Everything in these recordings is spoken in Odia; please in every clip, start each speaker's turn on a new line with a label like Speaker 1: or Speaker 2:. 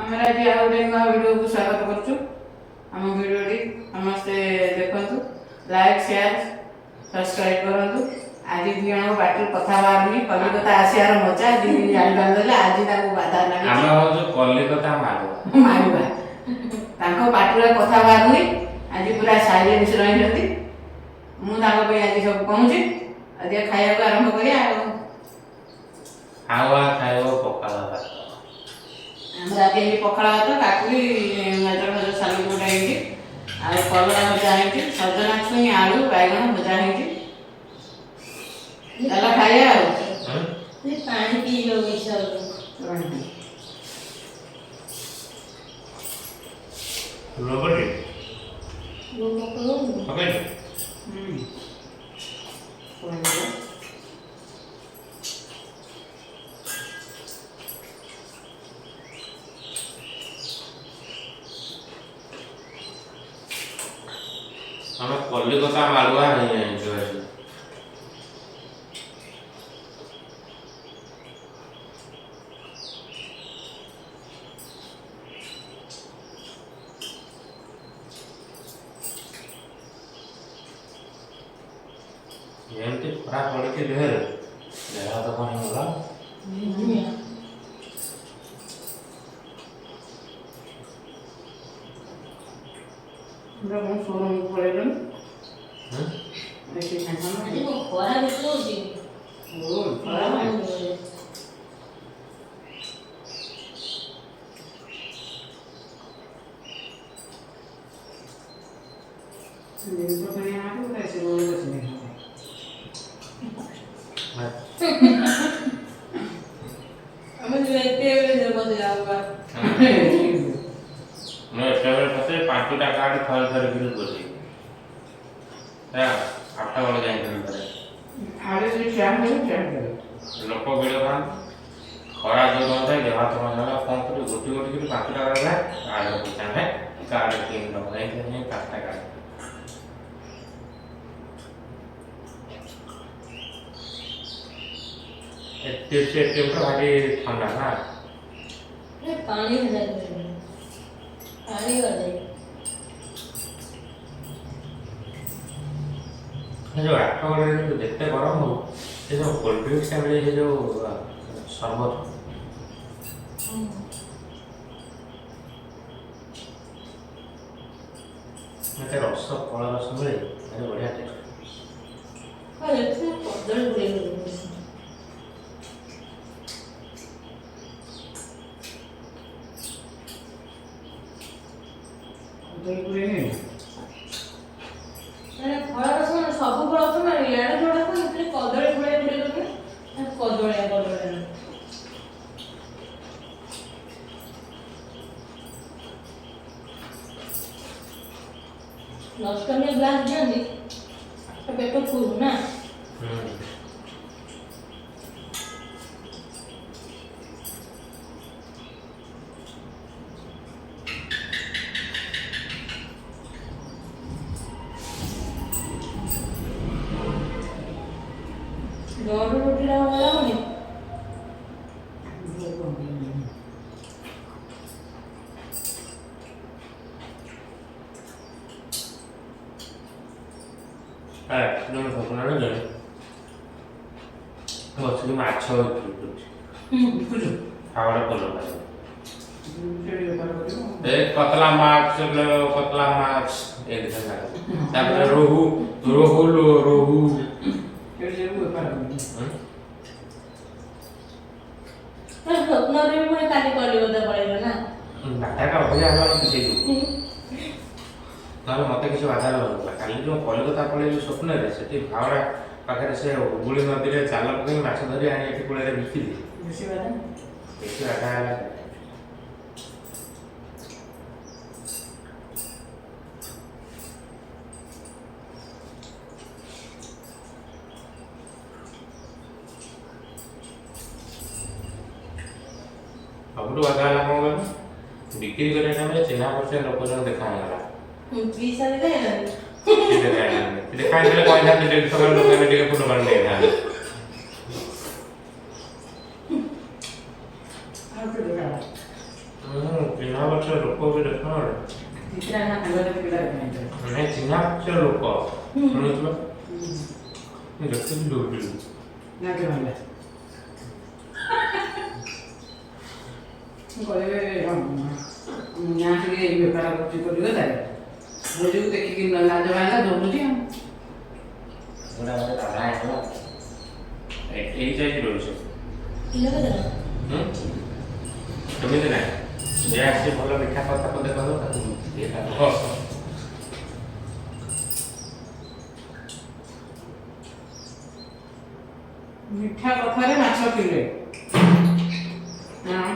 Speaker 1: ଆମର ଆଜି ଆଉ ଗୋଟେ ନୂଆ ଭିଡ଼ିଓକୁ ସ୍ୱାଗତ କରୁଛୁ। ଆମ ଭିଡ଼ିଓଟି ସମସ୍ତେ ଦେଖନ୍ତୁ, ଲାଇକ୍, ସେୟାର, ସବସ୍କ୍ରାଇବ୍ କରନ୍ତୁ। ଆଜି ଦି ଜଣଙ୍କ ପାଟିରୁ କଥା ବାହାରୁନି। କଲିକତା ଆସିବାର ମଜା 2 ଦିନ ଜାଣିପାରିଲେ, ଆଜି ତାଙ୍କୁ ବାଧା
Speaker 2: ଆମେ
Speaker 1: ଲାଗୁଛି।
Speaker 2: ହଉଛୁ କଲିକତା ମାରୁଆ।
Speaker 1: ମାରିବା, ତାଙ୍କ ପାଟିରୁ ଆଉ କଥା ବାହାରୁନି। ଆଜି ପୁରା ସାଇଲେନ୍ସ ରହିଛନ୍ତି। ମୁଁ ତାଙ୍କ ପାଇଁ ଆଜି ସବୁ କହୁଛି। ଆଜି ଖାଇବାକୁ ଆରମ୍ଭ କରିବା ଆଉ।
Speaker 2: ଆଉ ଖାଇବ ପଖାଳ ଭାତ।
Speaker 1: ଆମର ଆଜି ହେଇଛି ପଖାଳ ଭାତ, କାକୁଡ଼ି, ଗାଜର ଭଜା, ସାଲୁଦ ଗୋଟେ ହେଇଛି ଆଉ କଲରା ଭଜା ହେଇଛି, ସଜନା ଛୁଇଁ, ଆଳୁ, ବାଇଗଣ ଭଜା ହେଇଛି। ଚାଲ ଖାଇବା ଆଉ।
Speaker 2: ହୁଁ?
Speaker 3: ପାଣି ପିଇବାକୁ ଇଚ୍ଛା ହଉଛି।
Speaker 2: ଲୁଣ ପଡ଼ିଛି?
Speaker 3: ଲୁଣ ପକଉନୁ?
Speaker 2: ପକେଇଛୁ?
Speaker 1: ହୁଁ।
Speaker 2: ଆମେ କଲିକତା ମାରୁଆ ହେଇଯାଇଛୁ ଆଜି। ଏମିତି ଖରା ପଡ଼ିଛି ଦେହରେ, ଦେହ ହାତ କଣ ହେଇଗଲା।
Speaker 1: ପୁରା କଣ ସୋରୁମକୁ ପଳେଇଲୁଣି?
Speaker 2: ହୁଁ?
Speaker 1: ଏଠି ସାଙ୍ଗେ
Speaker 3: ଆଜି କଣ ଖରା ବେଶୀ ହଉଛି?
Speaker 1: ଓ ଖରା ନାହିଁ। ଜିନିଷ କିଣି ଆଣିବାକୁ ପୁରା ଏସି ରୁମରେ ବସି ଦେଇଥାନ୍ତେ।
Speaker 3: ଆମେ ଏତେ ବସି ଯାଉ।
Speaker 2: ମୁଁ ଏତେବେଳେ ପଛେ 5ଟା କାର୍ଡ ଥରେ ଥରେ କିରି କଲି। 8ଟା ବେଳେ ଯାଇଥିଲି ଥରେ।
Speaker 1: ଆଡ଼େ ସେଠି ଟ୍ୟାନ୍ ଦେବେ, ଟ୍ୟାନ୍ ଦେବେ।
Speaker 2: ଲୋକ ଭିଡ଼ ଥାନ୍ତି, ଖରା ଯୋଉ ନଥାଏ, ଦେହ ହାତ କଣ ହେଲା, କଣ କରିବୁ? ଗୋଟି ଗୋଟି କରି 5ଟା କାର୍ଡ, କାର୍ଡ ପଇସା ନାହିଁ, କାର୍ଡ 3 ଟଙ୍କା ଏମିତି 5ଟା କାର୍ଡ। ଏଚ୍ ଏଟିଏମ୍ଟା ଭାରି ଥଣ୍ଡା ନା?
Speaker 3: ପାଣି ହେଲା, ପାଣି ଗଲେ।
Speaker 2: ସେ ଯୋଉ ଆଠଗଡ଼ରେ ଯୋଉ ଯେତେ ଗରମ ହଉ, ସେ ଯୋଉ କୋଲ୍ଡ ଡ୍ରିଙ୍କସଟା ମିଳେ, ସେ ଯୋଉ ସରବତ, ଏତେ ରସ, ଫଳ ରସ ମିଳେ, ଭାରି ବଢ଼ିଆ ଟେଷ୍ଟ।
Speaker 3: ଏଥିରେ କଦଳୀ ପୁରେଇ ଦଉଛନ୍ତି।
Speaker 1: କଦଳୀ ପୁରେଇନି।
Speaker 3: ମାନେ ଫଳ ରସ ମାନେ ସବୁ ଫଳ ରସ, ମାନେ ଇଆଡ଼େ ଯୋଉଟା ଖାଉ ସେଥିରେ କଦଳୀ ପୁରେଇ ପୁରେଇ ଦଉଛନ୍ତି, କଦଳିଆ କଦଳିଆ। 10 ଟଙ୍କିଆ ଗ୍ଲାସ୍ ଦିଅନ୍ତି ତ ପେଟ ଫୁଲ୍ ନା।
Speaker 2: ହୁଁ।
Speaker 3: ଦର ରୁଟିଟା ଭଲ ଲାଗୁନି।
Speaker 2: ରାତିରେ ମୁଁ ସ୍ୱପ୍ନରେ ଜଣେ ବସିକି ମାଛ ବିକ୍ରି କରୁଛି।
Speaker 1: ବୁଝୁଛୁ?
Speaker 2: ହାୱଡ଼ା ପୋଲ ପାଖରେ।
Speaker 1: ସେଠି ବେପାର କରିବ।
Speaker 2: ଏ କତଲା ମାଛ लो, କତଲା ମାଛ, ଏମିତି ଲାଗେ। ତାପରେ ରୋହୁ, ରୋହୁ लो, ରୋହୁ।
Speaker 1: ସେଠି ଯିବୁ, ବେପାର କରିବୁ।
Speaker 2: ହୁଁ?
Speaker 3: ସ୍ୱପ୍ନରେ ବି ପୁଣି କାଲି କଲିକତା ପଳେଇବ ନା?
Speaker 2: ବାଧାଟା ଅଧିକା ହେଲା ମତେ ସେଇ ଯୋଗୁ, ନହେଲେ ମତେ କିଛି ବାଧା ଲାଗୁନଥିଲା। କାଲି ଯୋଉ କଲିକତା ପଳେଇଲି ସ୍ୱପ୍ନରେ, ସେଠି ଭାବଡ଼ା ପାଖରେ ସେ ହୁଗୁଳି ନଦୀରେ ଜାଲ ପକେଇ ମାଛ ଧରି ଆଣି ଏଠି କୂଳରେ ବିକିଲି।
Speaker 1: ବେଶୀ ବାଧା।
Speaker 2: ବେଶୀ ବାଧା ହେଲା। ସବୁଠୁ ବାଧା ହେଲା କଣ କହିଲୁ? ବିକ୍ରି କରିବା ଟାଇମରେ ଚିହ୍ନା ପରିଚୟ ଲୋକ ଜଣେ ଦେଖା ହେଇଗଲା।
Speaker 3: ପିସା ଦେଖାଇଲାନି?
Speaker 2: ସେ ଦେଖା ହେଇଗଲା। ଦେଖା ହେଇଥିଲେ କହିଥାନ୍ତି, 150 ଗ୍ରାମ ଦୋକାନରେ ଟିକେ ଫୁଲ ପାଣି ନେଇଥାନ୍ତି।
Speaker 1: ଆଉ କିଏ ଦେଖା?
Speaker 2: ହୁଁ। ଚିହ୍ନା ପରିଚୟ ଲୋକ ବି ଦେଖୁନ।
Speaker 1: ଚିତ୍ରା ନା ସାଙ୍ଗସାଥି ପିଲା ଦେଖାଯାଉଛି।
Speaker 2: ମାନେ ଚିହ୍ନା ପରିଚୟ ଲୋକ ଶୁଣୁଛୁ ବା? ମୁଁ ଦେଖୁଛି ଦୌଡ଼ିଲି।
Speaker 1: ନା କି ଭଲ ମୁଁ କହିବି ନା ଟିକେ ଏଇ ବେପାର କରୁଛି କଲିକତାରେ, ମୁଁ ଯୋଉ ଦେଖିକି ଲାଜ ଭାଙ୍ଗା ଦୌଡୁଛି ଆଉ।
Speaker 2: ଗୋଟେ ମୋତେ ଦାଦା ଆଣିଲା, ଏଇ ସାଇଜ୍ ରହୁଛି।
Speaker 3: କିଲୋ କେତେ ଟଙ୍କା?
Speaker 2: ହୁଁ, ସେମିତି ନାହିଁ। ଯିଏ ଆସି ଭଲ ମିଠା କଥା ପଦେ କହିବ, ତାକୁ ଦିଏ ତାକୁ।
Speaker 1: ମିଠା କଥାରେ ମାଛ କିଲେ, ହଁ।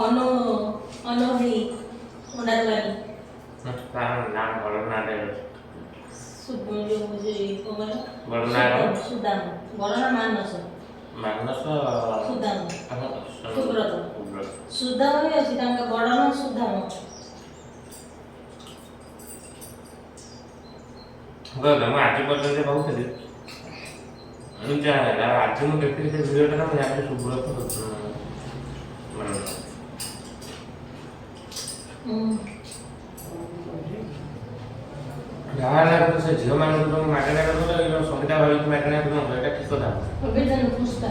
Speaker 3: ଅନୁ ଅନୁ ଭାଇ ଅଣ୍ଡା ଦୋକାନୀ।
Speaker 2: ତାର ନାଁ ଭଲ ନାଁଟେ ଅଛି।
Speaker 3: ଯୋଉ ହଉଛି କଣ କହିଲ?
Speaker 2: ବଡ଼ ନାଁ କଣ?
Speaker 3: ସୁଦାମ। ବଡ଼ ନା ମାନସ।
Speaker 2: ମାନସ।
Speaker 3: ସୁଦାମ।
Speaker 2: ସୁବ୍ରତ।
Speaker 3: ସୁବ୍ରତ। ସୁଦାମ ବି ଅଛି ତାଙ୍କ ବଡ଼ ନାଁ ସୁଦାମ।
Speaker 2: ମୁଁ ଆଜି ପର୍ଯ୍ୟନ୍ତ ଭାବୁଥିଲି ମୁଁ ଯାହା ହେଲା, ଆଜି ମୁଁ ଦେଖିଲି ସେ ଭିଡ଼ିଓଟା, ମୁଁ ଜାଣିଲି ସୁବ୍ରତ ମାନସ। ଯାହା ହେଲା କିନ୍ତୁ ସେ ଝିଅମାନଙ୍କୁ ଯୋଉ ମାଗଣା କରୁଛ, ଏଇ ଯୋଉ ସଙ୍ଗୀତା ଭାବିକି ମାଗଣା କରୁଛ, ଏଇଟା ଠିକ କଥା?
Speaker 3: ଏବେ ଜାଣ ପୁଷ୍ପା।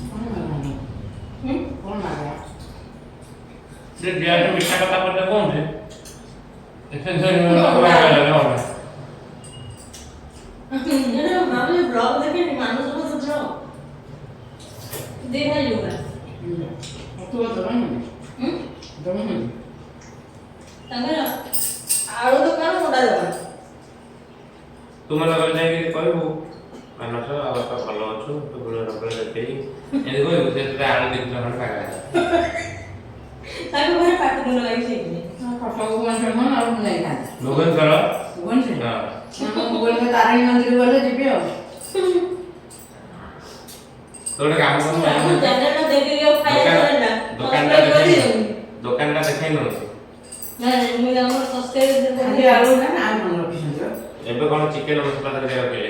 Speaker 1: କଣ ମାଗଣା?
Speaker 3: ହୁଁ।
Speaker 1: କଣ ମାଗଣା?
Speaker 2: ସେ ଝିଅଟେ ମିଠା କଥା ପଦେ କହୁଛି।
Speaker 3: ଭାବିଲି ବ୍ଲଗ ଦେଖିନି, ମାନସ ବସ ବ୍ଲଗ ଦି ଭାଇ ଯୋଉଟା।
Speaker 1: ତୁ ଦବନି?
Speaker 3: ହୁଁ।
Speaker 1: ଦବନି।
Speaker 3: ତାଙ୍କର ଆଳୁ ଦୋକାନ, ଅଣ୍ଡା ଦୋକାନ।
Speaker 2: ତୁ ମନେକର ଯାଇକି କହିବୁ, ମାନସ ଆଉ ବାପା ଭଲ ଅଛୁ ତୁ, ଗୁଣ ରବଳ ଦେଖେଇ ଏମିତି କହିବୁ, ସେ ତୋତେ ଆଳୁ 2 କିଲୋ ଖଣ୍ଡେ ମାଗଣା।
Speaker 3: ତାଙ୍କ ଘରେ ପାଟି ତୁଣ୍ଡ ଲାଗି ସେଇଠି।
Speaker 1: କଟକ ଭୁବନେଶ୍ୱର ନୁହଁ, ଆଉ ମୁଁ ଯାଇଥାନ୍ତି।
Speaker 2: ଭୁବନେଶ୍ୱର।
Speaker 1: ଭୁବନେଶ୍ୱର।
Speaker 2: ହଁ।
Speaker 1: ମୁଁ ଭୁବନେଶ୍ୱର ତାରିଣୀ ମନ୍ଦିର ଗଲେ ଯିବି ଆଉ।
Speaker 2: ତୁ ଗୋଟେ କାମ କରୁନୁ।
Speaker 3: ଆମ ଚ୍ୟାନେଲଟା ଦେଖିକି ଆଉ ଖାଇବା
Speaker 2: ଦୋକାନ
Speaker 3: ନା
Speaker 2: ଦୋକାନଟା ଦେଖେଇ ଦୋକାନଟା ଦେଖେଇ ନଉଛି।
Speaker 3: ନାଇଁ, ମୁଁ ଆମର ସବସ୍କ୍ରାଇବ
Speaker 1: ଖାଲି ଆଳୁ ନା ଆଉ କଣ ରଖିଛନ୍ତି ବା?
Speaker 2: ଏବେ କଣ ଚିକେନ ମସଲା ତରକାରୀ ରଖିଲେ?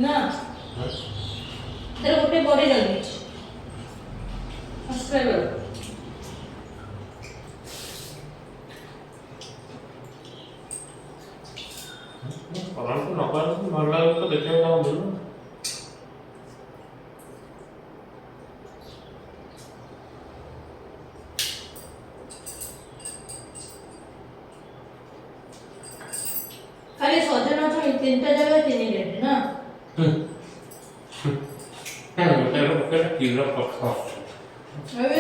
Speaker 3: ନା, ତାର ଗୋଟେ ପରେ ଜଲ୍ଦି ସବସ୍କ୍ରାଇବର।
Speaker 2: କରନ୍ତୁ ନ କରନ୍ତୁ, ଭଲ ଲାଗୁଛି ତ ଦେଖିବାକୁ ତାଙ୍କୁ ମିଳୁନି।
Speaker 3: ଖାଲି ସଜନା ଛୁଇଁ ତିନିଟା ଜାଗାରେ ତିନି ରେଟ୍ ନା?
Speaker 2: ଗୋଟେ ପକେଇଲେ କିଲୋ ପଖ।
Speaker 3: ଏବେ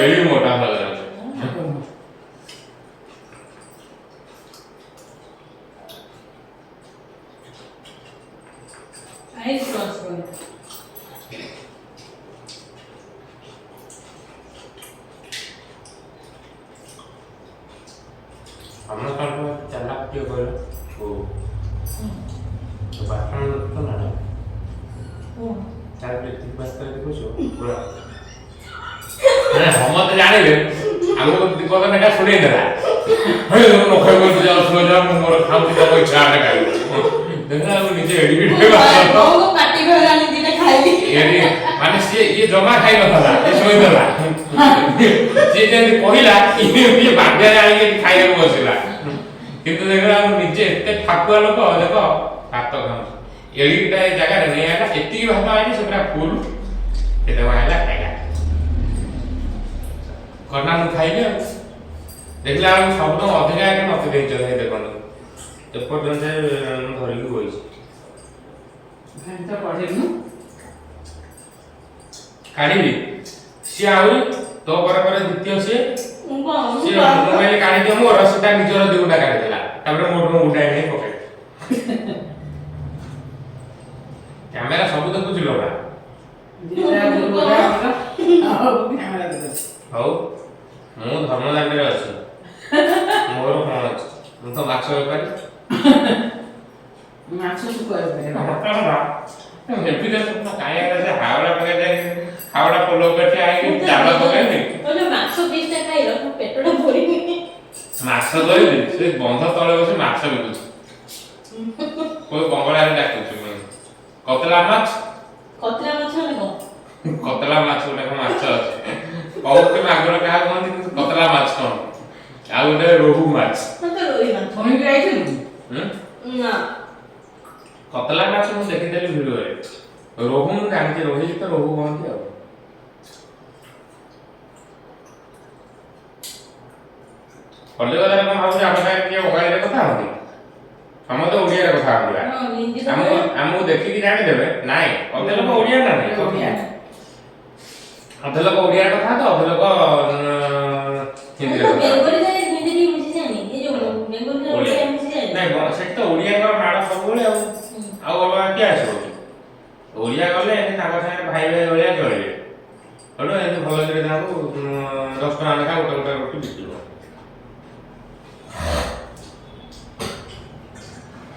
Speaker 2: ଏଇ ମୋଟା ସଜନା।
Speaker 3: I cross କର।
Speaker 2: ସମସ୍ତଙ୍କଠୁ ଚାଲାକ କିଏ କହିଲ? ବୋଉ। ତ ବାସନ ତ ନା ତାର ଏତିକି ବାସ ଦେଖୁଛୁ ପୁରା, ମାନେ ସମସ୍ତେ ଜାଣିବେ, ଆମକୁ 2 ପଦ ଲେଖା ଶୁଣେଇ ଦେଲା, "ହେ, ମୁଁ ନ ଖାଇବୁ, ତୁ ଯାଉ ଶୋଇ ଯା, ମୁଁ ମୋର ଖାଉଛି, ତମ ଇଚ୍ଛା ହେଲେ ଖାଇବୁ।" ଦେଖିଲା ବେଳକୁ ନିଜେ ଏଡ଼ିକି
Speaker 3: ବୋଉଙ୍କ ପାଟି ହେଲାଣି ଦିଟା ଖାଇଲି।
Speaker 2: ଏଠି ମାନେ ସିଏ ଇଏ ଜମା ଖାଇ ନଥିଲା, ଇଏ ଶୋଇଥିଲା। ସିଏ ଯେମିତି କହିଲା, ଇଏ ବାଧ୍ୟରେ ଆଣିକି ଏଠି ଖାଇବାକୁ ବସିଲା। କିନ୍ତୁ ଦେଖିଲା ବେଳକୁ ନିଜେ ଏତେ ଠାକୁଆ ଲୋକ, ଦେଖ ଭାତ ଖାଉଛି ଏଡ଼ିକିଟା ଏ ଜାଗାରେ ନେଇ ଆଇଲା, ଏତିକି ଭାତ ଆଇଲି, ସେ ପୁରା ଫୁଲ। ସେ ତାକୁ ଆଇଲା, ଖାଇଲା, କହିଲା ମୁଁ ଖାଇବି। ଆଉ ଦେଖିଲା ବେଳକୁ ସବୁଠୁ ଅଧିକା ଆଗେ ମତେ ଦେଇଛନ୍ତି। ଦେଖନ୍ତୁ, ଏପର୍ଯ୍ୟନ୍ତ ମୁଁ ଧରିକି ବଇଛି।
Speaker 1: ଭାଇ ତ ପଢିନୁ।
Speaker 2: କାଢିବି, ସିଏ ଆହୁରି ତୋ ପରେ ପରେ ଦ୍ୱିତୀୟ ସିଏ।
Speaker 3: ମୁଁ କଣ ମୁଁ
Speaker 2: ସିଏ ମୁଁ କହିଲି କାଢିଦିଅ ମୋର, ସେ ତା ନିଜର 2 ଗୁଣ୍ଡା କାଢିଦେଲା। ତାପରେ ମୋଠୁ ଗୁଣ୍ଡାଏ ନେଇ ପକେଇ କ୍ୟାମେରା ସବୁ ଦେଖୁଛି ଲୋକା।
Speaker 1: ଦିଟା ଗୁରୁବାର ଆଉ କ୍ୟାମେରା ଦେଖୁଛି।
Speaker 2: ହଉ, ମୁଁ ଧର୍ମଦାଣ୍ଡରେ ଅଛି, ମୋର କଣ ଅଛି? ମୁଁ ତ ମାଛ ବେପାରୀ।
Speaker 1: ମାଛ ଶୁଖୁଆ ବେପାରୀ।
Speaker 2: ଏମିତି କାହିଁ ସେ ହାୱଡ଼ା ପାଖରେ ଯାଇକି, ହାୱଡ଼ା ପୋଲ ଉପରେ ଠିଆ ହେଇକି ଜାଲ ପକେଇଲି।
Speaker 3: କହିଲେ ମାଛ ପିସଟା ଖାଇଲ, ମୋ ପେଟଟା ଭରିନି।
Speaker 2: ମାଛ ଧରିଲି, ସେ ବନ୍ଧ ତଳେ ବସି ମାଛ ବିକୁଛି, କୋଉ ବଙ୍ଗଳାରେ ଡାକୁଛି ପୁଣି। କତଲା ମାଛ।
Speaker 3: କତଲା ମାଛ ମାନେ କଣ?
Speaker 2: କତଲା ମାଛ ଗୋଟେ କଣ ମାଛ ଅଛି, କହୁଛି ମାଗୁର କାହା କୁହନ୍ତି, କିନ୍ତୁ କତଲା ମାଛ କଣ? ଆଉ ଗୋଟେ ରୋହୁ ମାଛ।
Speaker 3: ମତେ ରୋହି ମାଛ।
Speaker 1: ଛୁଇଁକି ଯାଇଥିଲୁ?
Speaker 2: ହୁଁ।
Speaker 3: ନା।
Speaker 2: କତଲା ମାଛ ମୁଁ ଦେଖିଥିଲି ଭିଡିଓରେ, ରୋହୁ ମୁଁ ଜାଣିଛି, ରୋହି ତ ରୋହୁ କହନ୍ତି। ଆଉ କଲିକତାରେ କଣ ଭାବୁଛି, ଆମ ସାଙ୍ଗରେ କିଏ ବଙ୍ଗାଳୀରେ କଥା ହୁଅନ୍ତି? ସମସ୍ତେ ଓଡ଼ିଆରେ କଥା ହୁଅନ୍ତି ବା।
Speaker 3: ହଁ, ହିନ୍ଦୀ ତ
Speaker 2: ଆମକୁ ଆମକୁ ଦେଖିକି ଜାଣିଦେବେ। ନାଇଁ, ଅଧେ ଲୋକ ଓଡ଼ିଆ ନା ନାଇଁ?
Speaker 1: ଓଡ଼ିଆ।
Speaker 2: ଅଧେ ଲୋକ ଓଡ଼ିଆରେ କଥା ହୁଅନ୍ତି, ଅଧେ ଲୋକ ହିନ୍ଦୀରେ କଥା ହୁଅନ୍ତି।
Speaker 3: ବେଙ୍ଗଲୀ ସାଙ୍ଗରେ ହିନ୍ଦୀ ଟିକେ ମିଶିଯାଏନି? ଏ ଯୋଉ ବେଙ୍ଗଲୀ ସାଙ୍ଗରେ
Speaker 2: ଓଡ଼ିଆ।
Speaker 3: ଓଡ଼ିଆ ମିଶିଯାଏନି?
Speaker 2: ନାଇଁ, ସେଠି ତ ଓଡ଼ିଆଙ୍କର ମାଡ଼ ସବୁବେଳେ, ଆଉ ଆଉ ଅଲଗା କିଏ ଆସିବ କି? ଓଡ଼ିଆ ଗଲେ ଏମିତି ତାଙ୍କ ସାଙ୍ଗରେ ଭାଇ ଭାଇ ଭଳିଆ ଚଳିବେ। ତେଣୁ ଏମିତି ଭଲ କରି ତାଙ୍କୁ 10 ଟଙ୍କା ଲେଖା ଗୋଟେ ଗୋଟେ ରୁଟି ବିକିବ।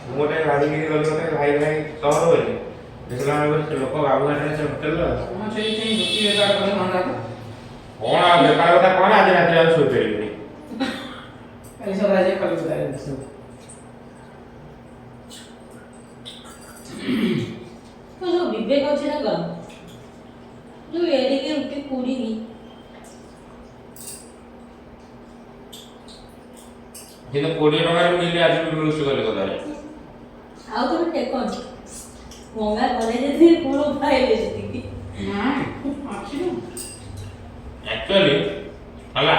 Speaker 2: ମୁଁ ଗୋଟେ ଭାବିକିରି ଗଲି ଗୋଟେ ଭାଇ ଭାଇ ସହର ବୋଲି, ଦେଖିଲା ବେଳକୁ ସେ ଲୋକ ବାବୁଘାଟରେ ସେ ହୋଟେଲର।
Speaker 1: ମୁଁ ସେଇ ରୁଟି ବେପାର କଲେ ମନ୍ଦାକୁ।
Speaker 2: କଣ ଆଉ ବେପାର କଥା କଣ, ଆଜି ରାତିରେ ଆଉ ଶୋଇପାରିବିନି।
Speaker 1: କାଲି ସକାଳେ ଯାଇ କଲିକତାରେ ସବୁ।
Speaker 3: ତ ଯୋଉ ବିବେକ ଅଛି ତାଙ୍କର, ଯୋଉ ଏଡ଼ିକି ରୁଟି କୁଡ଼ିକି।
Speaker 2: କିନ୍ତୁ 20 ଟଙ୍କାରେ ମିଲ୍ ଆଜି ବି ମିଳୁଛି କଲିକତାରେ।
Speaker 3: ଆଉ ତମେ ଟେକନି ଗଙ୍ଗା ଗଲେ ଯେତିକି, କୂଳ ପାଇଲେ ସେତିକି।
Speaker 1: ନାଇଁ, ଅଛି ନା।
Speaker 2: ଆକ୍ଚୁଆଲି ହେଲା।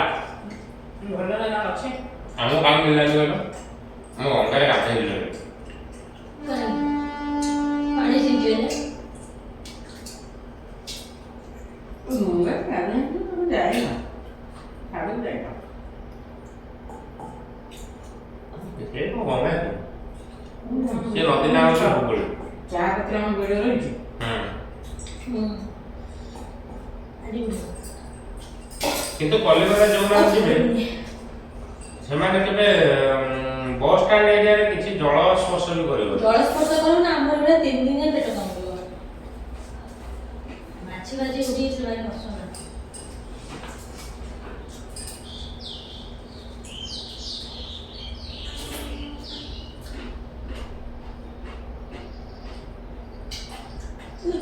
Speaker 1: ଭଲ ଜାଗା ଅଛି।
Speaker 2: ଆମକୁ କାହିଁ ମିଳିଲାନି କହିଲ? ଆମ ଗଙ୍ଗାରେ ଗାଧେଇଲୁନି।
Speaker 3: ପାଣି ଛିଞ୍ଚିଲେ।
Speaker 1: ମୁଁ ଯାଇନ, ଆଡ଼କୁ ଯାଇନ।
Speaker 2: ସେ କଣ ଗଙ୍ଗା କି? ସେ ନଦୀ ନାଁ ହେଉଛି ହୁଗୁଳି।
Speaker 1: ଚା କତିରେ ଆମ ଭିଡ଼ିଓ ରହିଛି।
Speaker 2: ହୁଁ।
Speaker 3: ହୁଁ, ଆଜି
Speaker 2: କିନ୍ତୁ କଲିକତା ଯୋଉମାନେ ଯିବେ, ସେମାନେ କେବେ ବସ୍ ଷ୍ଟାଣ୍ଡ ଏରିଆରେ କିଛି ଜଳ ସ୍ପର୍ଶ ବି କରିବନି।
Speaker 3: ଜଳ ସ୍ପର୍ଶ କରୁ ନା, ଆମର ପୁରା 3 ଦିନ ଯାଏ ପେଟ କାମୁଡ଼ିବ। ମାଛି ମାଛି ଉଠିକି ସେ ଭାରି ଅସନା।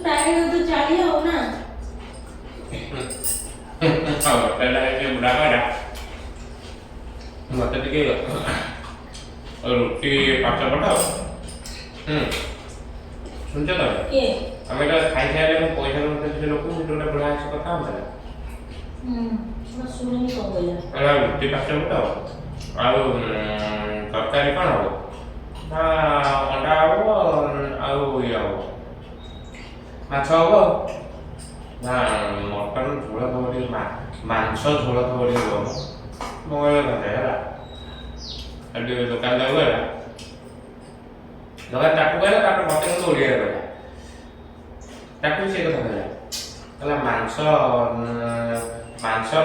Speaker 3: ପ୍ରାୟ ତ ଚାଳି ହଉ ନା।
Speaker 2: ହୋଟେଲରେ ସେ ବୁଢ଼ା କହିଲା, ମତେ ଟିକେ ରୁଟି 5 ପଟ। ହୁଁ, ଶୁଣିଛ ତମେ?
Speaker 3: କିଏ?
Speaker 2: ଆମେ ଏଇଟା ଖାଇସାରିଲେ ମୁଁ ପଇସା ଦେଉନଥିଲି ସେ ଲୋକକୁ, ସେଠି ଗୋଟେ ବୁଢ଼ା ଆସି କଥା ହଉଥିଲା।
Speaker 3: ହୁଁ, ମୁଁ ଶୁଣିନି, କଣ କହିଲା?
Speaker 2: କହିଲା, ରୁଟି 5 ପଟ ଆଉ ତରକାରୀ କଣ ହବ? ନା, ଅଣ୍ଡା ହବ ଆଉ ଇଏ ହବ, ମାଛ ହବ। ନା, ମଟନ ଝୋଳ ଥବ ଟିକେ, ମାଂସ ଝୋଳ ଥବ ଟିକେ ଦବ। ମଙ୍ଗଳ ଘରେ ହେଲା, ସେଠି ଦୋକାନଦାର କହିଲା, ଦୋକାନ ତାକୁ କହିଲା, ତାପରେ ମତେ କିନ୍ତୁ ଓଡ଼ିଆରେ କହିଲା। ତାକୁ ବି ସେ କଥା କହିଲା, କହିଲା ମାଂସ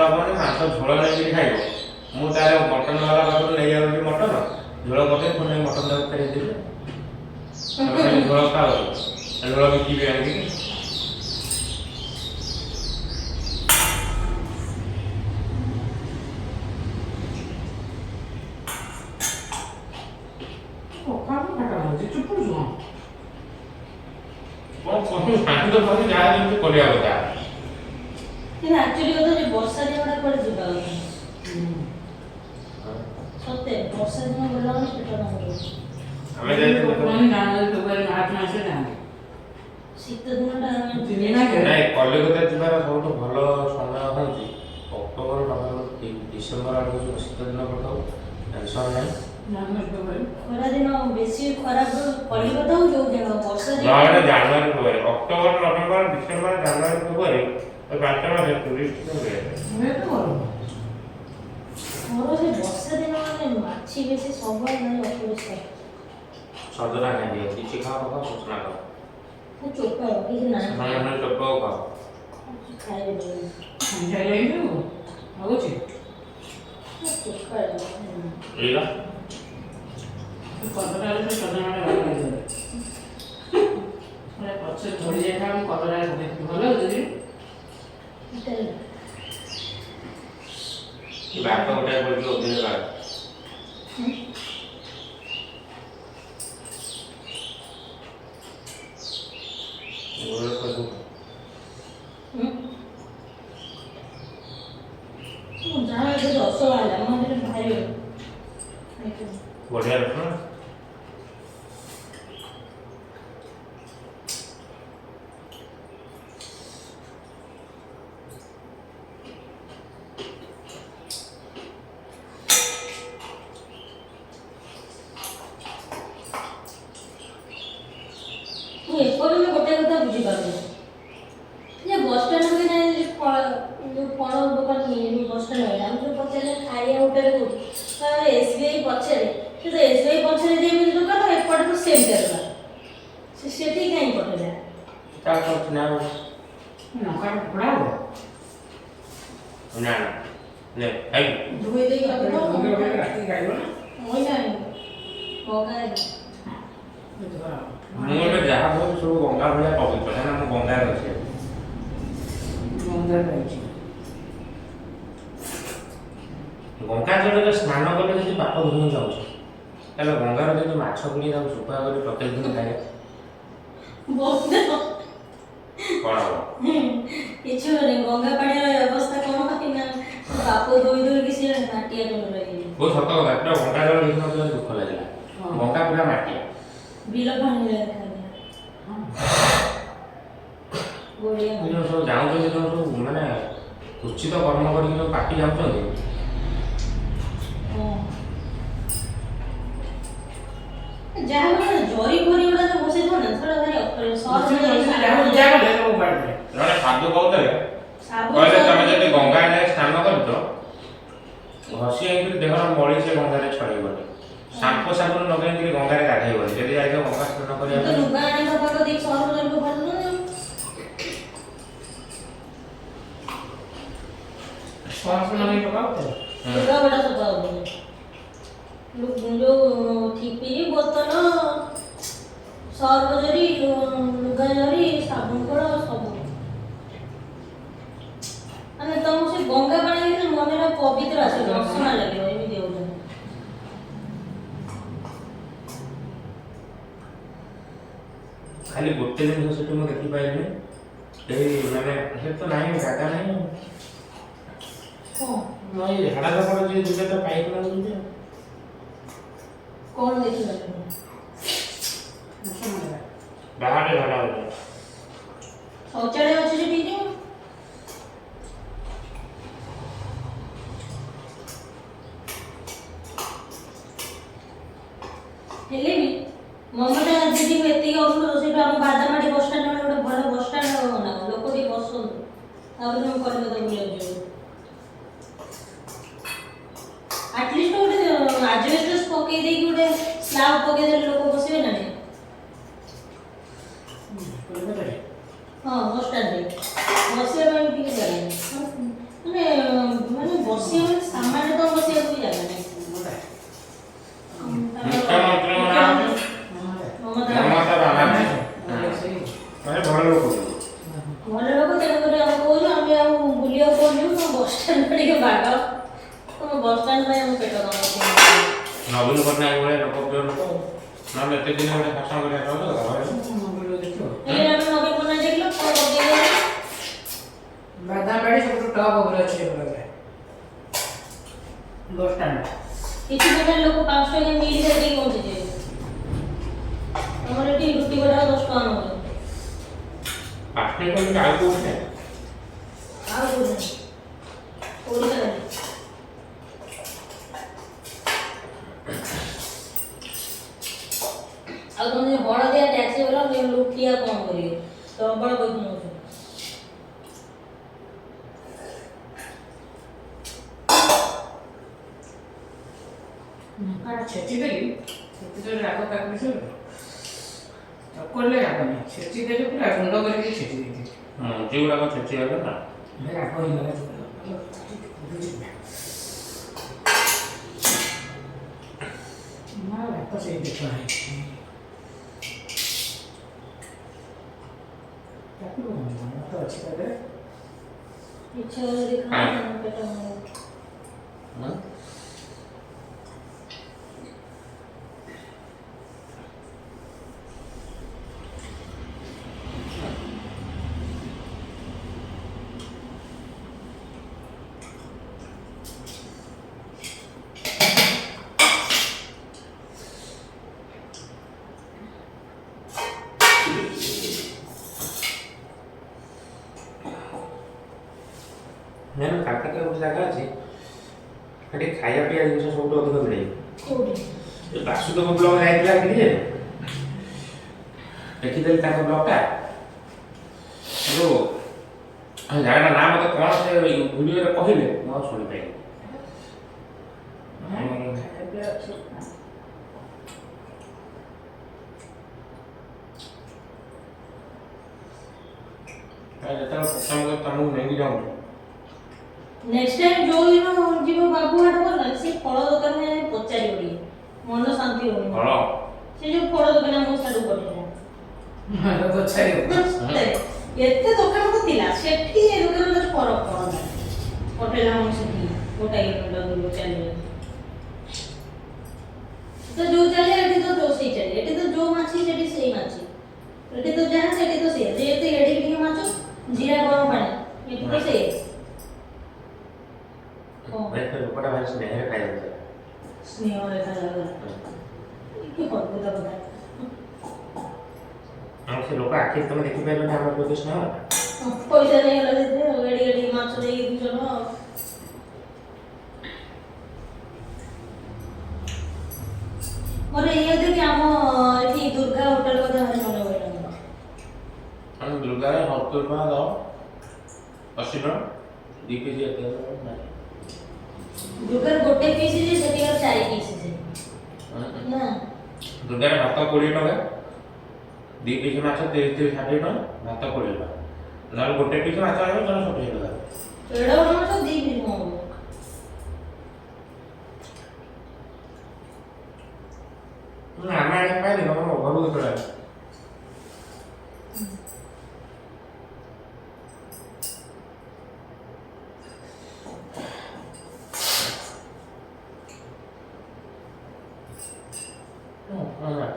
Speaker 2: ନବନି, ମାଂସ ଝୋଳ ନେଇକିରି ଖାଇବ। ମୁଁ ତାହେଲେ ମଟନ ବାଲା ପାଖରୁ ନେଇଯାଉଛି, ମଟନ ଝୋଳ କରିଦେବି, ପୁଣି ନେଇ ମଟନ ତାକୁ ଫେରେଇ ଦେବି। ତମେ ଖାଲି ଝୋଳ ଖାଅ, ଝୋଳ ବିକିବି ଆଣିକି।
Speaker 1: ପଖାଳ ଖଟା ଲାଗୁଛି, ଚୁପୁଡୁଛୁ କଣ?
Speaker 2: କଣ କହିବୁ, ପାଣି ତ ପାଣି, ଯାହା ଯେମିତି କରିବା କଥା।
Speaker 3: କିନ୍ତୁ ଆକ୍ଚୁଆଲି କଥା ଯେ ବର୍ଷା ଦିନଟା କୁଆଡ଼େ ଯିବା କଥା। ସତେ, ବର୍ଷା ଦିନ ଗଲା ମାନେ ପେଟ କାମୁଡ଼ିବ।
Speaker 2: ଆମେ ଯାଇଥିଲୁ।
Speaker 1: ଲୋକମାନେ ଜାନୁଆରୀ, ଫେବୃଆରୀ, ମାର୍ଚ୍ଚ ମାସରେ ଯାଆନ୍ତି।
Speaker 3: ଶୀତ ଦିନଟା ଆମେ
Speaker 1: ତିନି ମାସ।
Speaker 2: ନାଇଁ, କଲିକତା ଯିବାର ସବୁଠୁ ଭଲ ସମୟ ହେଉଛି ଅକ୍ଟୋବର, ନଭେମ୍ବର, ଡିସେମ୍ବର ଆଡ଼କୁ। ଯୋଉ ଶୀତ ଦିନ ପଡ଼ିଥାଉ, ଟେନସନ୍ ନାହିଁ।
Speaker 1: ଜାନୁଆରୀ, ଫେବୃଆରୀ।
Speaker 3: ଖରା ଦିନ ବେଶୀ ଖରାପ କଲିକତା ହଉ, ଯୋଉ ଜାଗା ହଉ, ବର୍ଷା ଦିନ।
Speaker 2: ନହେଲେ ଜାନୁଆରୀ, ଫେବୃଆରୀ, ଅକ୍ଟୋବର, ନଭେମ୍ବର, ଡିସେମ୍ବର, ଜାନୁଆରୀ, ଫେବୃଆରୀ, ଏ 5 ମାସ ଟୁରିଷ୍ଟ ମିଳେ।
Speaker 1: ହୁଏ ତ ଗରମ।
Speaker 3: ମୋର ସେ ବର୍ଷା ଦିନ ମାନେ ମାଛି ବେଶୀ, ସବୁବେଳେ ଭାରି ଅପରିଷ୍କାର।
Speaker 2: ସଜନା ଖାଇଦିଅ, କିଛି ଖାଅ ନ ଖାଅ ସଜନା ଖାଅ।
Speaker 3: ଚୋପା କିଛି ନାହିଁ।
Speaker 2: ସଜନା ଚୋପାକୁ ଖାଅ।
Speaker 3: ଖାଇବେନି।
Speaker 1: ଖାଇସାରିଲେଣି ଆଉ ଅଛି।
Speaker 3: ଚୋପା।
Speaker 2: ଏଇଟା।
Speaker 1: କଲରାରେ ସେ ସଜନାଟା ଭଲ ଲାଗିବ। ପୁରା ପଛରେ ଝଡ଼ି ଯାଇଥିଲା, ମୁଁ କଲରା ଦେଖିଲି, ଭଲ ଲାଗୁଛି।
Speaker 2: ଭାତ ଗୋଟେ ପଡ଼ିଛି ଅଧିକ କାଳେ। ଗୋଳେଇ
Speaker 3: ହୁଁ। ମୁଁ ଯାହା ଏବେ ରସ ବାହାରିଲା ମୋ ହାତରେ ବାହାରିବ।
Speaker 2: ବଢିଆ ରସୁଣ।
Speaker 3: ମୁଁ ଏପର୍ଯ୍ୟନ୍ତ ଗୋଟେ କଥା ବୁଝିପାରୁନି ଯେ ବସଷ୍ଟାଣ୍ଡ ବି ନାହିଁ, ଫଳ ଯୋଉ ଫଳ ଦୋକାନ ଯୋଉ ବସଷ୍ଟାଣ୍ଡ ରହିଲା, ଆମେ ଯୋଉ ପଚାରିଲେ ଖାଇବା ହୋଟେଲ କୋଉଠି, ଏସ୍ ବି I ପଛରେ। ସେ ତ ଏସ୍ ବି I ପଛରେ ଯେମିତି ଦୋକାନ, ଏପଟେ ତ ସେମିତି ଦୋକାନ, ସେ ସେଠି କାହିଁ ପଠେଇଲା?
Speaker 2: ତାର ଚିହ୍ନା ହବ।
Speaker 1: ଲଙ୍କା ଫୋପଡ଼ା ହବ।
Speaker 2: ନା ନା, ନେ ଖାଇବୁ।
Speaker 3: ଧୋଇ ଦେଇକି ରଖିଦବ।
Speaker 1: ରାତି ଖାଇବ ନା।
Speaker 3: ମଇଳା ଗଙ୍ଗା।
Speaker 2: ମୁଁ ଏବେ ଯାହା କହୁଛି ସବୁ ଗଙ୍ଗା ଭଳିଆ ପବିତ୍ର, କାହିଁକିନା ମୁଁ ଗଙ୍ଗାରେ ଅଛି ଏବେ।
Speaker 1: ଗଙ୍ଗା ରହିଛି।
Speaker 2: ଗଙ୍ଗା ଜଳରେ ସ୍ନାନ କଲେ ଯଦି ପାପ ଧୋଇ ଯାଉଛି, ତାହେଲେ ଗଙ୍ଗାର ଯଦି ମାଛ କିଣି ତାକୁ ଶୁଖୁଆ କରି ପ୍ରତ୍ୟେକ ଦିନ ଖାଇବା
Speaker 3: ବହୁତ
Speaker 2: କ'ଣ ହବ?
Speaker 3: କିଛି ହବନି। ଗଙ୍ଗା ପାଣିର ଅବସ୍ଥା କ'ଣ ପାଇଁ ନା ପାପ ଧୋଇ ଧୋଇକି ସିଏ ମାଟିଆ ରହିଯାଇଛି।
Speaker 2: ବହୁତ ସତ କଥା ପୁରା। ଗଙ୍ଗା ଜଳ ଦେଖି ମତେ ଭାରି ଦୁଃଖ ଲାଗିଲା।
Speaker 1: ହଁ।
Speaker 2: ଗଙ୍ଗା ପୁରା ମାଟିଆ।
Speaker 3: ବିଲ ପାଣି ଭଳିଆ ଦେଖାଗଲା। ଗୋଳିଆ।
Speaker 2: ଏ ଯୋଉ ସବୁ ଯାଉଛନ୍ତି, ଯୋଉ ସବୁ ମାନେ କୁଚିତ କର୍ମ କରିକି ଯୋଉ ପାପି ଯାଉଛନ୍ତି।
Speaker 3: ହଁ, ଯାହା ବି ହେଲେ ଜରି ଫରି ଗୁଡା ଯୋଉ ବସେଇଥିବ ନା, ସେଟା ଭାରି ଅପରିଷ୍କାର। ସର୍ଫ ଜରି,
Speaker 1: ଯାହା
Speaker 3: ସାବୁନ
Speaker 1: ପୂଜା କଲେ ସବୁ ଉପାଡ଼ିଦେଲେ।
Speaker 2: ଜଣେ ସାଧୁ କହୁଥିଲେ,
Speaker 3: ସାବୁନ
Speaker 2: କହିଲେ ତମେ
Speaker 3: ସର୍ଫ
Speaker 2: ଯଦି ଗଙ୍ଗା ଯାଏ ସ୍ନାନ କରୁଛ, ଘଷି ହେଇକିରି ଦେହର ମଳି ସେ ଗଙ୍ଗାରେ ଛଡେଇବନି, ସାମ୍ପୁ ସାବୁନ ଲଗେଇକିରି ଗଙ୍ଗାରେ ଗାଧେଇବନି, ଯଦି ଯାଇଥିବ ଗଙ୍ଗା ସ୍ନାନ କରିବା
Speaker 3: ତ
Speaker 2: ପାଇଁ।
Speaker 3: ଲୁଗା ଆଣି ସଫା କରିଦେଇକି ସର୍ଫ ଜରି ଫୋପାଡ଼ି ଦଉଛନ୍ତି।
Speaker 1: ସର୍ଫ ଲଗେଇ ପକାଉ ତ।
Speaker 2: ହୁଁ।
Speaker 3: ଲୁଗା ବଡା ସଫା ହବନି। ଯୋଉ ଠିପି, ବୋତଲ, ସର୍ଫ ଜରି, ଲୁଗା ଜରି, ସାବୁନ କଳ ସବୁ। ମାନେ ତମକୁ ସେ ଗଙ୍ଗା ପାଣି ଦେଖିଲେ ମନରେ ପବିତ୍ର ଆସିବ, ଅସନା ଲାଗିବ, ଏମିତି ହଉଛନ୍ତି।
Speaker 2: ଖାଲି ଗୋଟେ ଜିନିଷ ସେଠି ମୁଁ ଦେଖିପାରିଲିନି, ଏଇ ମାନେ ସେଠି ତ ନାହିଁ, ଜାଗା ନାହିଁ।
Speaker 3: କଣ?
Speaker 2: ନାଇଁ, ଝାଡ଼ା ସଫା ଯିଏ ଯିବେ ତ ପାଇଖାନା ଯିବେ ଆଉ।
Speaker 3: କଣ ଦେଖିପାରିଲିନି?
Speaker 1: ଅସନା ଲାଗେ।
Speaker 2: ବାହାରେ ଝାଡ଼ା ହଉଛି।
Speaker 3: ଶୌଚାଳୟ ଅଛି ସେଠି ଯୋଉ। ହେଲେ ବି ମମତା ଦିଦିଙ୍କୁ ଏତିକି ଅନୁରୋଧ, ସେଇଠୁ ଆମ ବାଦାମବାଡ଼ି ବସଷ୍ଟାଣ୍ଡ ଭଳି ଗୋଟେ ଭଲ ବସଷ୍ଟାଣ୍ଡ ବନାଅ, ଲୋକ ଟିକେ ବସନ୍ତୁ, ତାପରେ ମୁଁ କଲିକତା ବୁଲିବାକୁ ଯିବୁ। ଆଟଲିଷ୍ଟ ଗୋଟେ ଆଜବେଷ୍ଟସ୍ ପକେଇ ଦେଇକି ଗୋଟେ ସ୍ଲାବ୍ ପକେଇ ଦେଲେ ଲୋକ ବସିବେ ନା ନାହିଁ?
Speaker 1: କଲିକତାରେ?
Speaker 3: ହଁ, ବସଷ୍ଟାଣ୍ଡରେ ବସିବା ପାଇଁ ବି ଟିକେ ଜାଗା ନାହିଁ। ମାନେ ମାନେ ବସିବା ମାନେ ସାମାନ୍ୟ ତ ବସିବାକୁ ବି ଜାଗା ନାହିଁ।
Speaker 1: ମମତା।
Speaker 2: ମୁଖ୍ୟମନ୍ତ୍ରୀଙ୍କ ନାଁ ହଉଛି
Speaker 1: ମମତା।
Speaker 3: ମମତା।
Speaker 2: ମମତା ବାନାର୍ଜୀ।
Speaker 1: ମମତା ସେଇ।
Speaker 2: ମାନେ ଭଲ ଲୋକ।
Speaker 3: ଭଲ ଲୋକ, ତେଣୁକରି ଆମେ କହୁଛୁ, ଆମେ ଆଉ ବୁଲିବାକୁ କଣ ଯିବୁ? ତମ ବସଷ୍ଟାଣ୍ଡ ଟିକେ ବାଗାଅ। ତମ ବସଷ୍ଟାଣ୍ଡ ପାଇଁ ଆମ ପେଟ କାମୁଡୁଛି।
Speaker 2: ନବୀନ ପଟ୍ଟନାୟକ ଭଳିଆ ଲୋକପ୍ରିୟ ଲୋକ, ନହେଲେ ଏତେ ଦିନ ଗୋଟେ ଶାସନ କରିବା ସହଜ କଥା ଭାବିଲ?
Speaker 1: ଭିଡ଼ିଓ ଦେଖିବ।
Speaker 3: ହେଲେ ଆମେ ନବୀନ ପଟ୍ଟନାୟକ ଦେଖିଲ କଣ କରିଦେଇଗଲେ?
Speaker 1: ବାଦାମବାଡ଼ି ସବୁଠୁ ଟପ୍ ଉପରେ ଅଛି ଏବେ ବସ୍ ଷ୍ଟାଣ୍ଡ।
Speaker 3: କିଛି ପ୍ରକାର ଲୋକ 5 ଟଙ୍କା ମିଲ୍ ଖାଇଦେଇକି ବଞ୍ଚିଯିବେ। ଆମର ଏଠି ରୁଟି ଗୋଟାକ 10 ଟଙ୍କା ନେଉଛନ୍ତି।
Speaker 2: 5 ଟଙ୍କା ଆଉ କୋଉଠି ନାହିଁ।
Speaker 3: ଆଉ କୋଉଠି ନାହିଁ, ଓଡ଼ିଶାରେ। ଆଉ ତମେ ଯୋଉ ହଳଦିଆ ଟ୍ୟାକ୍ସି ବାଲା ଲୁଟିଆ କଣ କରିବେ? ପ୍ରବଳ ପଇସା ନେଉଛନ୍ତି।
Speaker 1: ଲଙ୍କାଟା ଛେଚିଦେଲି, ଏତେ ଜୋରେ ରାଗ କାକୁଡ଼ି ସବୁ ଚକଡ଼ିଲେ ରାଗ ନାହିଁ, ଛେଚିଦେଲି ପୁରା ଗୁଣ୍ଡ କରିକି ଛେଚି ଦେଇଥିଲି।
Speaker 2: ମଞ୍ଜି ଗୁଡ଼ାକ ଛେଚିଗଲେ ନା।
Speaker 1: ରାଗ ହେଇଗଲା ଜୋରେ। ନା, ରାଗ ସେଇ ଦେଖ ନାହିଁ ତାକୁ ତ ଅଛି ତା ଦେହରେ।
Speaker 3: ଇଚ୍ଛା ହେଲେ ଯଦି ଖାଅ, ପେଟ କାମୁଡ଼ିବ।
Speaker 2: ହୁଁ? ମେନ୍ କାଲକାଟାରେ ଗୋଟେ ଜାଗା ଅଛି, ସେଠି ଖାଇବା ପିଇବା ଜିନିଷ ସବୁଠୁ ଅଧିକ ମିଳେ।
Speaker 3: କୋଉଠି?
Speaker 2: ଏ ବାସୁଦେବ ବ୍ଲକ ଯାଇଥିଲା ସେଠି ଯେ ଦେଖିଦେଲି ତାଙ୍କ ବ୍ଲକଟା। କିନ୍ତୁ ଜାଗାଟା ନାଁ ମୋତେ କ'ଣ ସେ ଭିଡ଼ିଓରେ କହିଲେ, ମୁଁ ଆଉ ଶୁଣିପାରିଲି।
Speaker 1: ଖାଇବା ପିଇବା ଅଛି।
Speaker 2: ଯେତେବେଳେ ପ୍ରଥମ କରି ତମକୁ ନେଇକି ଯାଉଛୁ।
Speaker 3: ନେକ୍ସଟ ଟାଇମ୍ ଯୋଉ ଦିନ ଯିବ ବାବୁଘାଟ ଗଲା, ସେ ଫଳ ଦୋକାନରେ ପଚାରିବ ଟିକେ, ମନ ଶାନ୍ତି ହଉନି।
Speaker 2: ଫଳ?
Speaker 3: ସେ ଯୋଉ ଫଳ ଦୋକାନ ଆମକୁ ସାଡୁ ପଠେଇଲା।
Speaker 1: ପଚାରିବ।
Speaker 3: ଏତେ ଦୋକାନ ତ ଥିଲା ସେଠି, ଏ ଦୋକାନରେ ଫରକ କଣ ହେଲା? ପଠେଇଲା ଆମକୁ ସେଠି ଗୋଟାଏ କିଲୋମିଟର ଦୂରକୁ ଚାଲିବ ତ। ଯୋଉ ଚାଲେ ଏଠି ତ ଯୋଉ ସେଇ ଚାଲେ, ଏଠି ତ ଯୋଉ ମାଛି ସେଠି ସେଇ ମାଛି, ଏଠି ତ ଯାହା ସେଠି ତ ସେଇଆ। ଯେହେତୁ ଏଠିକି ଟିକେ ମାଛ ଜିରା ଗରମ ପାଣି, ଏଠି ତ ସେଇଆ। କଣ?
Speaker 2: ଭାଇ, ସେ ଲୋକଟା ଭାରି ସ୍ନେହରେ ଖାଇବାକୁ ଦେଲା।
Speaker 3: ସ୍ନେହ ଦେଖାଯାଉଥିଲା କି ଅଦ୍ଭୁତ କଥା।
Speaker 2: ଆଉ ସେ ଲୋକ ଆଖି ତମେ ଦେଖିପାରିଲନି ଆମର ପ୍ରତି ସ୍ନେହ।
Speaker 3: ପଇସା ନେଇଗଲା ସେଥିରେ ଆଉ ଏଡ଼ିକି ଏଡ଼ିକି ମାଛ ଦେଇକି 200 ଟଙ୍କା ଆଉ। ମୋର ଏଇଆ ଦେଖି ଆମ ଏଠି ଦୁର୍ଗା ହୋଟେଲ କଥା ଭାରି ମନେ ପଡ଼ିଲା ମୋର।
Speaker 2: ଆମେ ଦୁର୍ଗାରେ 70 ଟଙ୍କା ଦବ, 80 ଟଙ୍କା, 2 ପିସ୍ ଏତେ।
Speaker 3: ଦୁର୍ଗାର ଗୋଟେ ପିସ୍ ଯେ ସେଠିକାର ଚାରି ପିସ୍ ଯେ ନା?
Speaker 2: ଦୁର୍ଗାରେ ଭାତ 20 ଟଙ୍କା, 2 ପିସ୍ ମାଛ 30, 30, 60 ଟଙ୍କା, ଭାତ 20 ଟଙ୍କା। ନହେଲେ ଗୋଟେ ପିସ୍ ମାଛ ଆଣିବ ଜଣେ 70 ଟଙ୍କା।
Speaker 3: ଏଡ଼େ ବଡ଼ ମାଛ 2 ପିସ୍ କଣ ହବ?
Speaker 2: ନା, ଆମେ ଆଣିକି ଖାଇଲି, ତମ ଘରକୁ କେତେବେଳେ ଆଣିବ?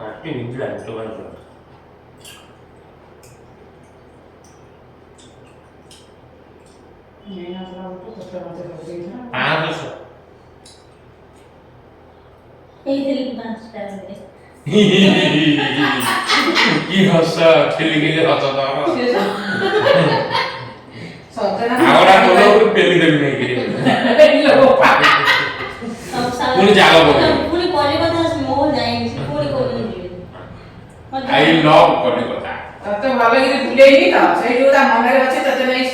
Speaker 2: ପାଟି ବିନ୍ଧିଲାଣି ଚୋବାଇ ଚୋବାଇ।
Speaker 1: ନେଇନଥିଲା ଗୋଟେ ପତ୍ର ମତେ କରିଦେଇଥିଲା।
Speaker 2: 500।
Speaker 3: ହେଇଥିଲି 5ଟା ବେଳେ।
Speaker 2: କି ହସ, ଠେଲିକି ହସ ତମର।
Speaker 1: ସେ ସଜନା।
Speaker 2: ହାওড়ା ପୋଲ ଉପରେ ପେଲି ଦେବି ନେଇକିରି।
Speaker 3: ସବୁ ସାରା-
Speaker 2: ପୁଣି ଜାଲ ପକେଇବ।
Speaker 3: ପୁଣି କଲିକତା ମୋ ଯାଇନି, ସେ ପୁଣି କହୁଛନ୍ତି ଯିବେ। ମତେ-
Speaker 2: I love Calcutta.
Speaker 1: ତତେ ଭଲ କିରି ବୁଲେଇନି ତ, ସେଇ ଯୋଉ ତା ମନରେ ଅଛି ତତେ ନେଇ।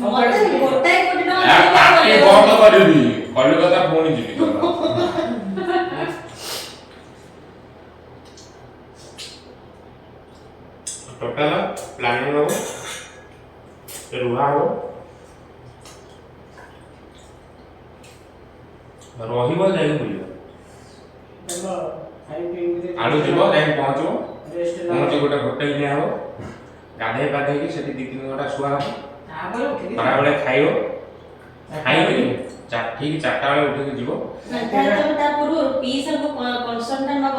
Speaker 3: ମତେ 1.5 କୋଟି ଟଙ୍କା ଦେଲେ
Speaker 2: ପାଟି
Speaker 3: କଲିକତା-
Speaker 2: ବନ୍ଦ କରିବି, କଲିକତା ପୁଣି ଯିବି ତମର। ଟୋଟାଲ ପ୍ଲାନିଂ ହବ, ରୁହା ହବ, ରହିବ, ଯାଇକି ବୁଲିବ।
Speaker 1: ଭଲ ଖାଇ ପିଇକି।
Speaker 2: ଆଳୁ ଯିବ, ଯାଇକି ପହଞ୍ଚିବ।
Speaker 1: ରେଷ୍ଟ।
Speaker 2: ପହଞ୍ଚି ଗୋଟେ ହୋଟେଲ ନିଆହବ, ଗାଧେଇ ପାଧେଇକି ସେଠି 2-3 ଘଣ୍ଟା ଶୁଆ ହବ।
Speaker 1: ତାପରେ ଉଠିକି
Speaker 2: ଖରାବେଳେ ଖାଇବ, ଖାଇକିରି ଠିକ 4ଟା ବେଳେ ଉଠିକି ଯିବ।
Speaker 3: ନା, ତାହେଲେ ତମେ ତା ପୂର୍ବରୁ ପିଇସାଙ୍କୁ କନସର୍ନ ନବ,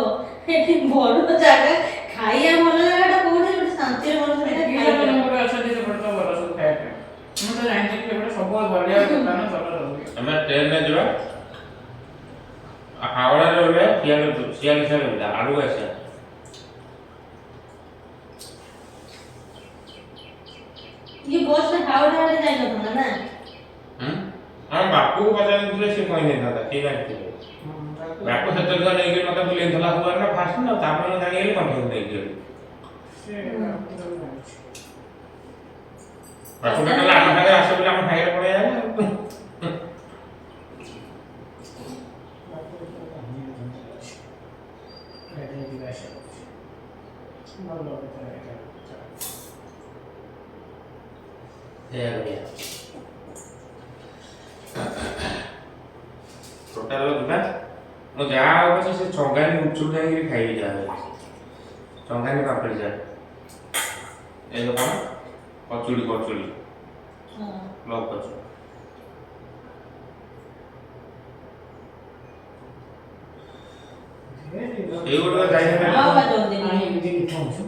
Speaker 3: ଏଠି ଭଲ ଜାଗା ଖାଇବା, ଭଲ ଜାଗାଟା କୋଉଠି, ଗୋଟେ ଶାନ୍ତିରେ ମଣିଷ ଦିଟା ଖାଇପାରିବ।
Speaker 1: ଗୋଟେ ଅଛନ୍ତି ସେପଟେ ତ ଭଲ ସବୁ ଖାଇବା ପାଇଁ। ମୁଁ ତ ଜାଣିଛି ସେପଟେ ସବୁ ବଢିଆ ଦୋକାନ, ଭଲ ସବୁ।
Speaker 2: ଆମେ ଟ୍ରେନରେ ଯିବା ଆଉ ହାୱଡ଼ାରେ ରହିବା, ସିଆଡ଼େ ସିଆଡ଼େ ସିଆଡ଼େ ବୁଲିବା, ଆଡ଼କୁ ଆସିବା।
Speaker 3: ଇଏ ବସରେ ହାୱଡ଼ା ଆଡ଼େ ଯାଇନଥାନ୍ତା ନା?
Speaker 2: ହୁଁ, ଆମ ବାପୁକୁ ପଚାରିଥିଲେ, ସେ କହିନେଇଥାନ୍ତା, କିଏ ଜାଣିଥିଲେ। ବାପୁ ସେତେବେଳେ ତ ନେଇକିରି ମତେ ବୁଲେଇଥିଲା ସବୁଆଡ଼େ ନା ଫାଷ୍ଟ ନା, ତାପରେ ମୁଁ ଜାଣିଗଲି କଣ୍ଠେଇ ନେଇକି ଗଲି।
Speaker 1: ସେ ବାପୁ ସବୁ ଜାଣିଛି।
Speaker 2: ବାପୁ କହିଲା ଆମ ସାଙ୍ଗରେ ଆସ ବୋଲି, ଆମ ସାଙ୍ଗରେ ପଳେଇ ଆଇଲା।
Speaker 1: ବାପୁ ସବୁ ଜାଣିଛି। ଗାଡ଼ିରେ ଯିବା ଆସିବା କରୁଛି। ଭଲ କଥା ଏଇଟା।
Speaker 2: ସେଇଆ କରିବା, ଟୋଟାଲ ଯିବା। ମୁଁ ଯାହା ହଉ ପଛେ ସେ ଚଙ୍ଗାନି ଗୁପଚୁପ ଯାଇକିରି ଖାଇବି, ଯାହା ହଉ ଚଙ୍ଗାନି ପାମ୍ପଡ଼ି ଚାଟ, ଏ ଯୋଉ କ'ଣ କଚୁଡ଼ି, କଚୁଡ଼ି।
Speaker 3: ହଁ।
Speaker 2: ଲଭ୍ କଚୁଡ଼ି। ଏଇ ଗୋଟେ ଯାଇଥାନ୍ତେ।
Speaker 3: ଆଉ ବା ଜଲ୍ଦି।
Speaker 1: କାଇଁ ଏମିତି ମିଠା ହଉଛୁ?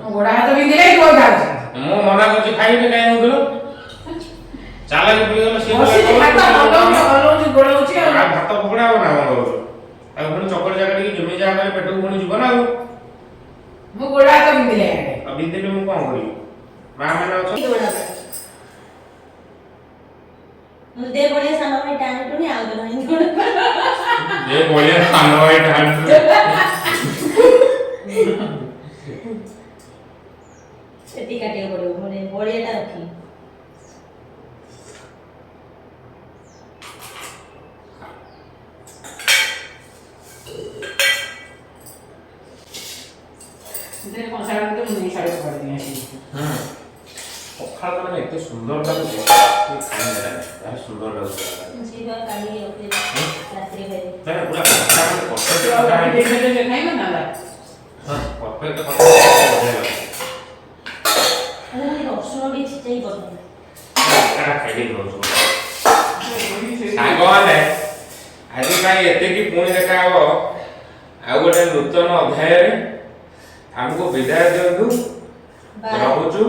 Speaker 1: ମୋ ଗୋଡ଼ ହାତ ବିନ୍ଧିଲେ ତୁ ଯାଉଛି।
Speaker 2: ମୁଁ ମନା କରୁଛି ଖାଇବି, କାହିଁ ହଉଥିଲ ଚାଲାକି ପଡ଼ିଗଲ ସିଏ।
Speaker 1: ବସିଛି, ଭାତ ହଲଉଛି, ହଲଉଛି, ଗୋଳଉଛି ଆଉ।
Speaker 2: ଆଉ ଭାତ ଫୋପଡ଼ା ହବ ନା କଣ କରୁଛୁ? ଆଉ ପୁଣି ଚକଡ଼ି ଚାକଡ଼ିକି ଯେମିତି ଯାହା କରି ପେଟକୁ ପୁଣି ଯିବ ନା ଆଉ।
Speaker 1: ମୁଁ ଗୋଡ଼ ହାତ ବିନ୍ଧିଲେ ଇଆଡ଼େ।
Speaker 2: ଆଉ ବିନ୍ଧିଲେ ମୁଁ କଣ କରିବି? ମା ମାନେ ଅଛନ୍ତି।
Speaker 3: ଦୌଡ଼ା ପାଇଁ। ଦେ ବଢିଆ ସାନ ଭାଇ ଟାଣି ଟୁଣି ଆଉ ଜଣେ
Speaker 2: ଏ ବଢିଆ ସାନ ଭାଇ ଟାଣି।
Speaker 3: ସେତିକି କାଟିବାକୁ ପଡିବ, ମାନେ ବଢିଆଟା ରଖି।
Speaker 1: ଦେ କଂସା ମୁଁ ନେଇ ଶାଢ଼ୀ ଫୋପାଡ଼ି ଦେଇ ଆସିବି।
Speaker 2: ହୁଁ। ପଖାଳ ତ ମାନେ ଏତେ ସୁନ୍ଦର ଲାଗୁଛି, ଖାଇ ଭାରି ସୁନ୍ଦର ଲାଗୁଛି।
Speaker 3: ସେଇଟା କାଢିକି ରଖିଦେବି, ରାତିରେ ଖାଇବି।
Speaker 2: ନା ନା, ପୁରା କଟା ମାନେ perfect
Speaker 1: ଆଉ
Speaker 2: କଟା
Speaker 1: ରଖି
Speaker 2: ହେଇଛି।
Speaker 1: ଦେଇଥିଲେ ଯେ ଖାଇବ ନା ନା?
Speaker 2: ହଁ, perfect କଟା ହେଇଛି, ବଢିଆ ଲାଗୁଛି।
Speaker 3: ଆରେ ଖାଲି ରସୁଣ ଟିକେ ଛେଚାଇ କରିଦେବି।
Speaker 2: କଟାଟା ଖାଇଦେଇକି ରହୁଛୁ। ସାଙ୍ଗମାନେ, ଆଜି ପାଇଁ ଏତିକି। ପୁଣି ଦେଖା ହବ ଆଉ ଗୋଟେ ନୂତନ ଅଧ୍ୟାୟରେ। ଆମକୁ ବିଦାୟ ଦିଅନ୍ତୁ।
Speaker 3: ବାଏ।
Speaker 2: ରହୁଛୁ।